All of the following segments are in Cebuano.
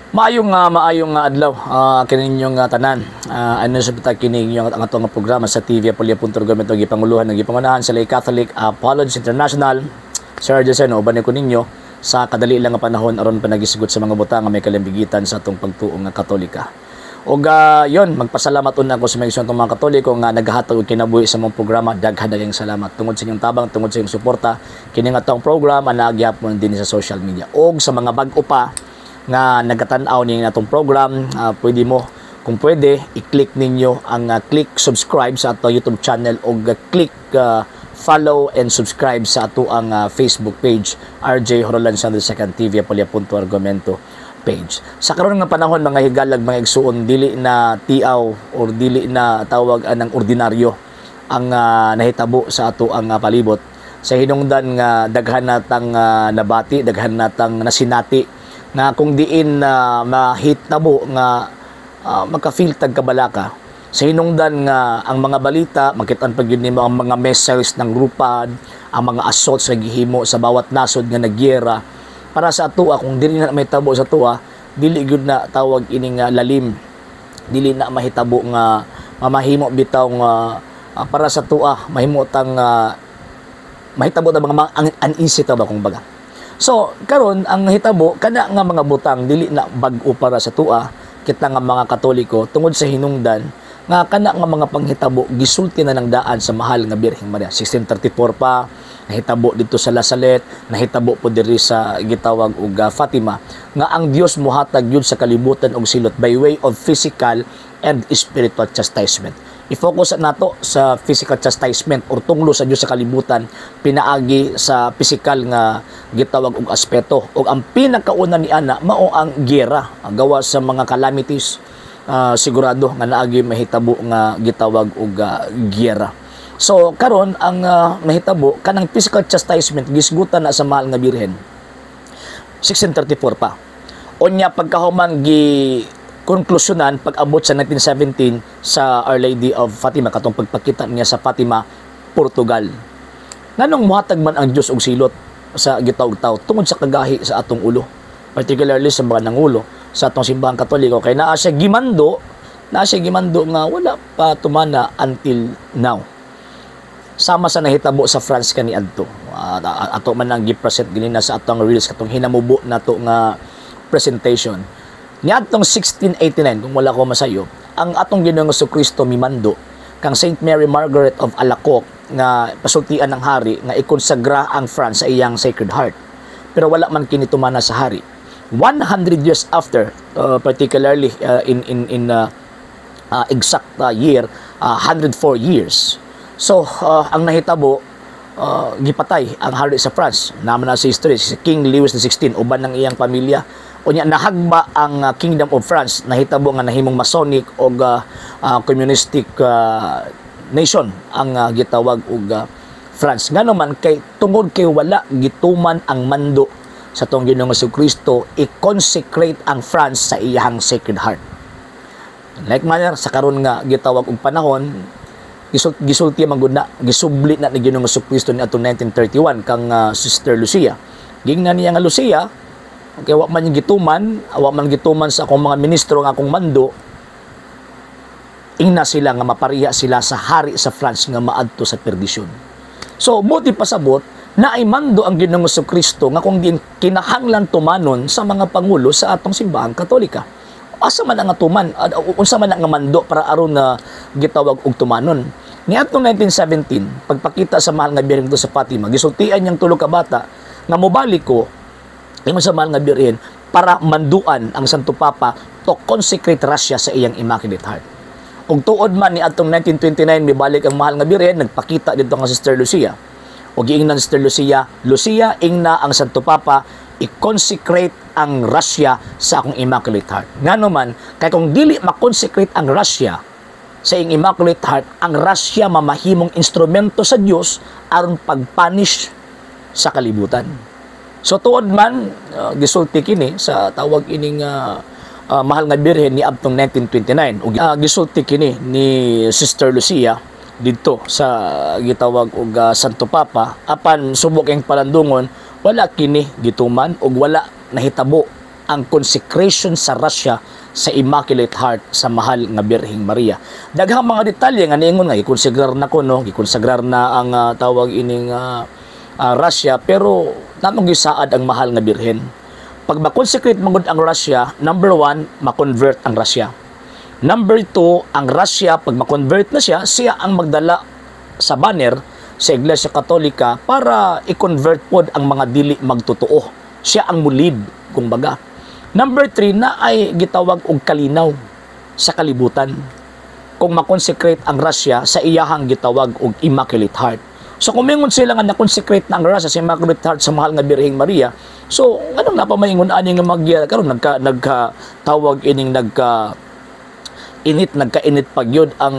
Maayong adlaw kaninyong tanan. Ano sa bita kini inyong ang atong programa sa TV Apulia.org gipanguluhan ng gipangunahan sa Lay Catholic Apologists International. Sir Jose, no, uban ko ninyo sa kadali lang nga panahon aron panagisgot sa mga butang nga may kalimbigitan sa atong pagtuo nga Katolika. Ug yon, magpasalamat una ako sa mga igsoon mga Katoliko nga naghahatag og kinabuhi sa mong programa. Daghan daghang salamat tungod sa inyong tabang, tungod sa inyong suporta. Kini nga atong program ang naa gyapon din sa social media. Og sa mga bag-o pa nga nagatan-aw ni atong program, pwede mo, kung pwede, i-click ninyo ang click subscribe sa atong YouTube channel o click follow and subscribe sa ato ang Facebook page, RJ Horolan II TV Apulia.argumento page. Sa karon nga panahon, mga higalag, mga igsuon, dili na tiaw or dili na tawag anang ordinaryo ang nahitabo sa ato ang palibot. Sa hinungdan nga daghan natang nabati, daghan natang nasinati nga kung diin na mahitabo nga maka-feel tag kabalaka sa hinungdan nga ang mga balita, makitaan pa gyud nimo ang mga missiles ng rupad, ang mga assaults nga gihimo sa bawat nasod nga nagyera. Para sa atoa, kung dili na mahitabo sa atoa, dili gyud na tawag ini nga lalim, dili na mahitabo nga mamahimo bitaw nga para sa atoa mahimo tang mahitabo ta mga uneasy ta ba, kung baga. So, karon ang hitabo kana nga mga butang dili na bag-o para sa atoa, kita nga mga Katoliko, tungod sa hinungdan nga kana nga mga panghitabo gisulti na ng daan sa mahal nga Birheng Maria. 1634 pa nahitabo dito sa La Salette, nahitabo po diri sa gitawag og Fatima, nga ang Dios mohatag yun sa kalibutan og silot by way of physical and spiritual chastisement. I-focus nato sa physical chastisement or tunglo sa Dios sa kalibutan pinaagi sa physical nga gitawag og aspeto. Ug ang pinakauna ni ana mao ang giyera, ang gawa sa mga calamities, sigurado nga naagi mahitabo nga gitawag og giyera. So karon ang mahitabo kanang physical chastisement, gisgutan na sa mahal nga Birhen 1634 pa. Unya pagkahuman, gi konklusyonan pag-abot sa 1917 sa Our Lady of Fatima, katong pagpakita niya sa Fatima, Portugal. Nganong mohatag man ang Dios og silot sa gitawag tao? Tungod sa kagahi sa atong ulo, particularly sa mga nangulo sa atong simbahang Katoliko, kay naa siya gimando nga wala pa tumana until now. Sama sa nahitabo sa France kaniadto. Ato man ang gi-present ganina sa atong reels, katong hinamubo nato nga presentation. Niadtong 1689, kung wala ko masayop, ang atong Ginoong Kristo mimando kang Saint Mary Margaret of Alacoque nga pasultian ng hari nga ikonsagra ang France sa iyang Sacred Heart. Pero wala man kini tumana sa hari. 100 years after, particularly in exact year, 104 years. So, ang nahitabo, gipatay ang hari sa France. Naman na sa history, si King Louis XVI, uban ng iyang pamilya. Unya nahagba ang Kingdom of France, nahitabo nga nahimong Masonic o communistic nation ang gitawag og France. Ngano man? Kay tungod kay wala gituman ang mando sa atong Ginoong Kristo i-consecrate ang France sa iyang Sacred Heart. Like manner sa karon nga gitawag og panahon, gisulti man gud na, gisubli na ni Ginoong Kristo ni atong 1931 kang Sister Lucia. Gingnan niya nga, "Lucia, kay wa man gituman sa akong mga ministro ang akong mando, ingna sila nga mapariha sila sa hari sa France nga maadto sa perdisyon." So, buti pasabot na ay mando ang Ginoong Kristo nga kung din kinahanglan tumanon sa mga pangulo sa atong simbahang Katolika. Asa man ang tuman, unsa man ang mando para aron na gitawag og tumanon? Niadtong 1917, pagpakita sa mahal nga Birhen sa Fatima, gisultian niyang tulo ka bata nga mobalik ko ingon sa mahal nga Birhen para manduan ang Santo Papa to consecrate Russia sa iyang Immaculate Heart. Ug tuod man ni atong 1929, mibalik ang mahal nga Birhen, nagpakita dito ang Sister Lucia. Ug giingnan Sister Lucia, "Lucia, ingna ang Santo Papa i-consecrate ang Russia sa akong Immaculate Heart." Ngano man? Kay kung dili ma-consecrate ang Russia sa iyang Immaculate Heart, ang Russia mamahimong instrumento sa Dios aron pagpunish sa kalibutan. So tuod man, gisulti kini sa tawag ining mahal nga Birhen ni adtong 1929 ug gisulti kini ni Sister Lucia didto sa gitawag og Santo Papa, apan subok ang palandungon, wala kini gituman ug wala nahitabo. Ang consecration sa Russia sa Immaculate Heart sa Mahal nga Birheng Maria. Daghang mga detalye nga niingon nga gikonsagrar na ko, no, gikonsagrar na ang tawag ining Russia, pero namong gisaad ang Mahal nga Birhen. Pag ma-consecrate man gud ang Russia, number one, ma-convert ang Russia. Number two, ang Russia, pag ma-convert na siya, siya ang magdala sa banner sa Iglesia Katolika para i-convert pod ang mga dili magtotoo. Siya ang mulid, kumbaga. Number three, na ay gitawag og kalinaw sa kalibutan kung ma-consecrate ang Russia sa iyahang gitawag og Immaculate Heart. So kung mingon sila nga na-consecrate na ang Russia sa Immaculate Heart sa Mahal nga Birheng Maria, so nganong napamaingon ani nga mag karon nagka tawag ining nagka init, nagkainit pagyud ang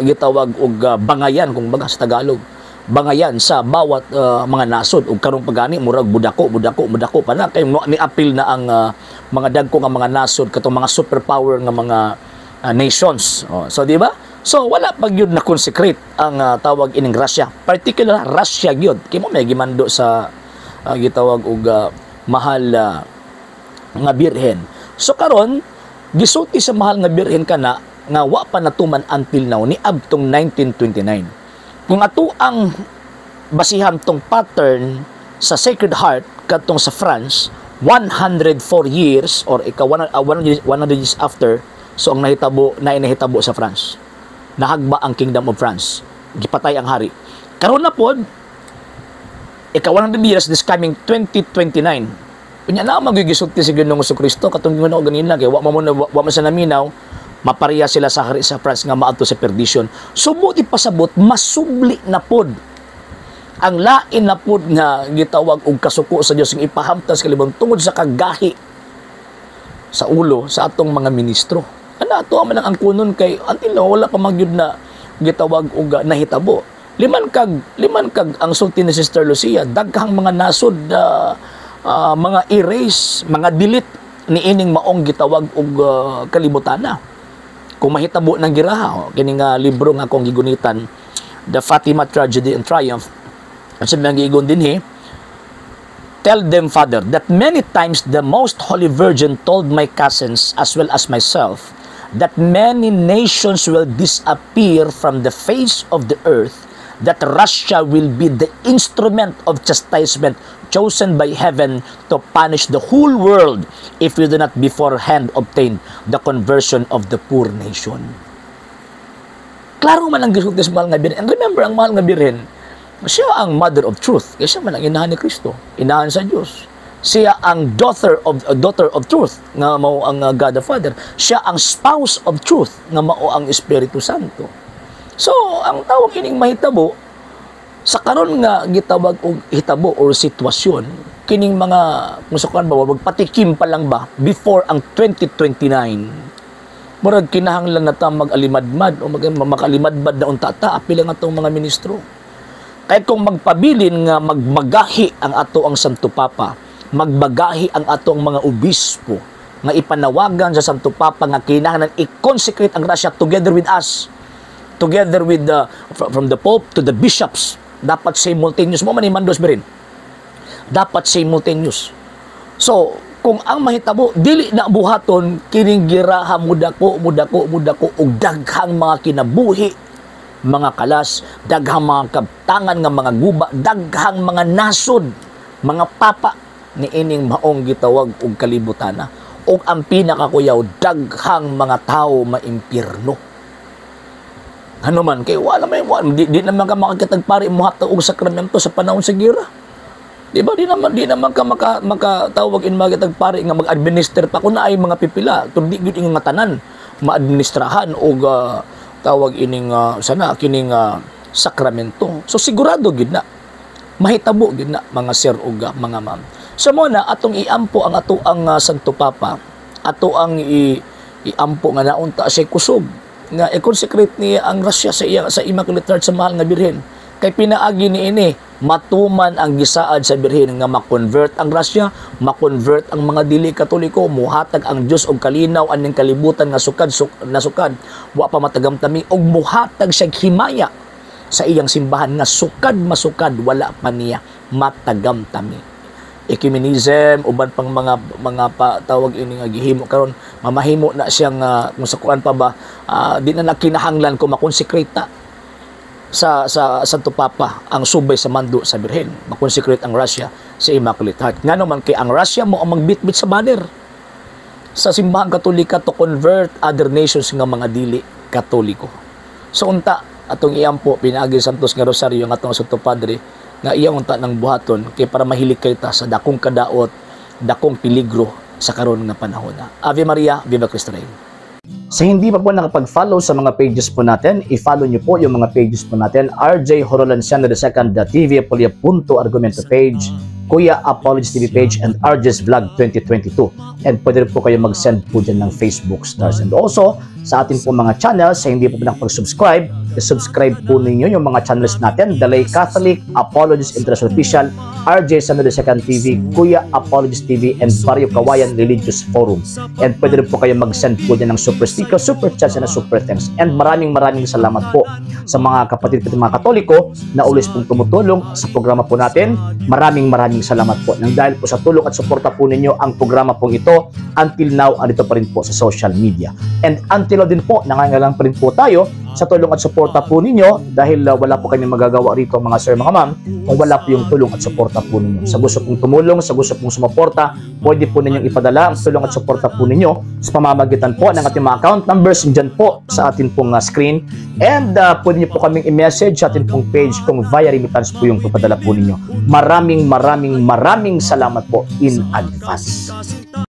gitawag og bangayan, kung baga sa Tagalog, bangayan sa bawat mga nasod? Ug karon pagani murag budako budako budako pa na kay ni apil na ang mga dagko nga mga nasod, katong mga superpower nga mga nations. Oh, so di ba? So wala pa gyud na consecrate ang tawag ining Russia, particular Russia gyud, kay mo may gimando sa gitawag og Mahal nga Birhen. So karon gisulti sa Mahal nga Birhen kana nga wa pa natuman until now, ni abtong 1929. Kung ato ang basihan tong pattern sa Sacred Heart kadtong sa France, 104 years or ika 100 years after. So ang nahitabo na nahitabo sa France, nahagba ang Kingdom of France, gipatay ang hari. Karon na pod ika 100 years this coming 2029. Unya na magigisulti si Ginoong Kristo katong Ginoo ganina kay wa man mo wa man sa naminaw, mapareha sila sa hari sa France nga maadto sa perdition. So buti pasabot, masubli na pod ang lain na pod nga gitawag og kasuko sa Dios nga ipahamtang sa kalibutan tungod sa kagahi sa ulo sa atong mga ministro. Ana ato man ang angkunon kay until now wala pa magyud na gitawag og nahitabo. Liman kag ang sulti ni Sister Lucia, daghang mga nasod mga erase, mga delete ni ining maong gitawag og kalibutan na. Kung mahitabo ng giraha, oh, kini nga libro nga akong gigunitan, The Fatima Tragedy and Triumph, ang sa mga giigon dinhi, "Tell them, Father, that many times the Most Holy Virgin told my cousins as well as myself that many nations will disappear from the face of the earth, that Russia will be the instrument of chastisement chosen by heaven to punish the whole world if we do not beforehand obtain the conversion of the poor nation." Klaro man ang gisulti sa Mahal nga Birhen. And remember, ang Mahal nga Birhen, siya ang mother of truth. Kaya siya man ang inahan ni Kristo, inahan sa Diyos. Siya ang daughter of truth nga mao ang God the Father. Siya ang spouse of truth nga mao ang Espiritu Santo. So, ang tawag ining mahitabo sa karon nga gitawag og hitabo or sitwasyon kining mga kung sa ba, magpatikim pa lang ba before ang 2029, murag kinahanglan na ta mag-alimadmad o makalimadmad na unta ta, apil ang atong mga ministro. Kay kung magpabilin nga magmagahi ang ato ang Santo Papa, magbagahi ang atong mga obispo nga ipanawagan sa Santo Papa nga kinahanglan i-consecrate ang Russia together with us, together with the from the Pope to the bishops, dapat simultaneous mo man mandos rin. Dapat simultaneous. So, kung ang mahitabo dili na buhaton kining giraha, mudako mudako mudako og daghang mga kinabuhi, mga kalas, daghang mga kabtangan nga mga guba, daghang mga nasod, mga papa ni ining maong gitawag og kalibutana. Ug ang pinakakuyaw, daghang mga tao maimpirno. Ano man kay wala may wala, di naman ka makakitagpari mohatag og sakramento sa panahon sa gira. Di ba? Di naman ka makatawag in magitagpari nga mag-administer pa kun naay mga pipila. Kundi gyud nga tanan maadministrahan og tawag ining sana kining sakramento. So sigurado gid na mahitabo gid na, mga sir ug mga ma'am. So mo na atong iampo ang ato ang Santo Papa, ato ang iampo nga naunta siya kusog nga i-consecrate niya ang Russia sa iya sa Immaculate Heart sa Mahal nga Birhen. Kay pinaagi ni ini matuman ang gisaad sa Birhen nga ma-convert ang Russia, ma-convert ang mga dili Katoliko, muhatag ang Dios og kalinaw aning kalibutan nga sukad na sukad wa pa matagamtami, og muhatag siya himaya sa iyang simbahan nga sukad masukad wala pa niya matagamtami. Ecumenism, uban pang mga pa, tawag ini nga gihimo karon, mamahimo na siyang kung sa kuan pa ba, di na nakinahanglan kung makonsecrate ta sa Santo Papa ang subay sa mando sa Birhen, makonsecrate ang Russia sa Immaculate Heart. Ngano man kay ang Russia mo ang magbitbit sa banner sa Simbahang Katolika to convert other nations nga mga dili Katoliko. So unta atong iampo pinaagi Santos nga Rosaryo ang atong Santo Padre nga iya unta ng buhaton kay para mahilikay ta sa dakong kadaot, dakong peligro sa karon nga panahon na. Ave Maria, Viva Cristo Rey. Sa hindi pa po nakapag-follow sa mga pages po natin, i-follow nyo po yung mga pages po natin. RJ Horolanciano II, the TV Apolia Punto Argumento page, Kuya Apologies TV page, and RJ's Vlog 2022. And pwede rin po kayo mag-send po dyan ng Facebook stars. And also, sa atin po mga channels, sa hindi po nakapag-subscribe, i-subscribe po ninyo yung mga channels natin: The Lay Catholic, Apologies International Official, RJ Samuel II TV, Kuya Apologies TV, and Barrio Kawayan Religious Forum. And pwede rin po kayo mag-send po dyan ng super sticker, super chats, and super thanks. And maraming maraming salamat po sa mga kapatid ko, mga Katoliko na always pong tumutulong sa programa po natin. Maraming maraming salamat po. Nang dahil po sa tulong at suporta po ninyo, ang programa pong ito until now andito pa rin po sa social media. And until now din po, nangangailangan pa rin po tayo sa tulong at suporta po ninyo dahil wala po kami magagawa rito, mga sir, mga ma'am, kung wala po yung tulong at suporta po ninyo. Sa gusto pong tumulong, sa gusto pong sumuporta, pwede po ninyong ipadala ang tulong at suporta po ninyo sa pamamagitan po ng ating mga account numbers dyan po sa atin pong screen. And pwede niyo po kaming i-message sa atin pong page kung via remittance po yung papadala po ninyo. Maraming maraming maraming salamat po in advance.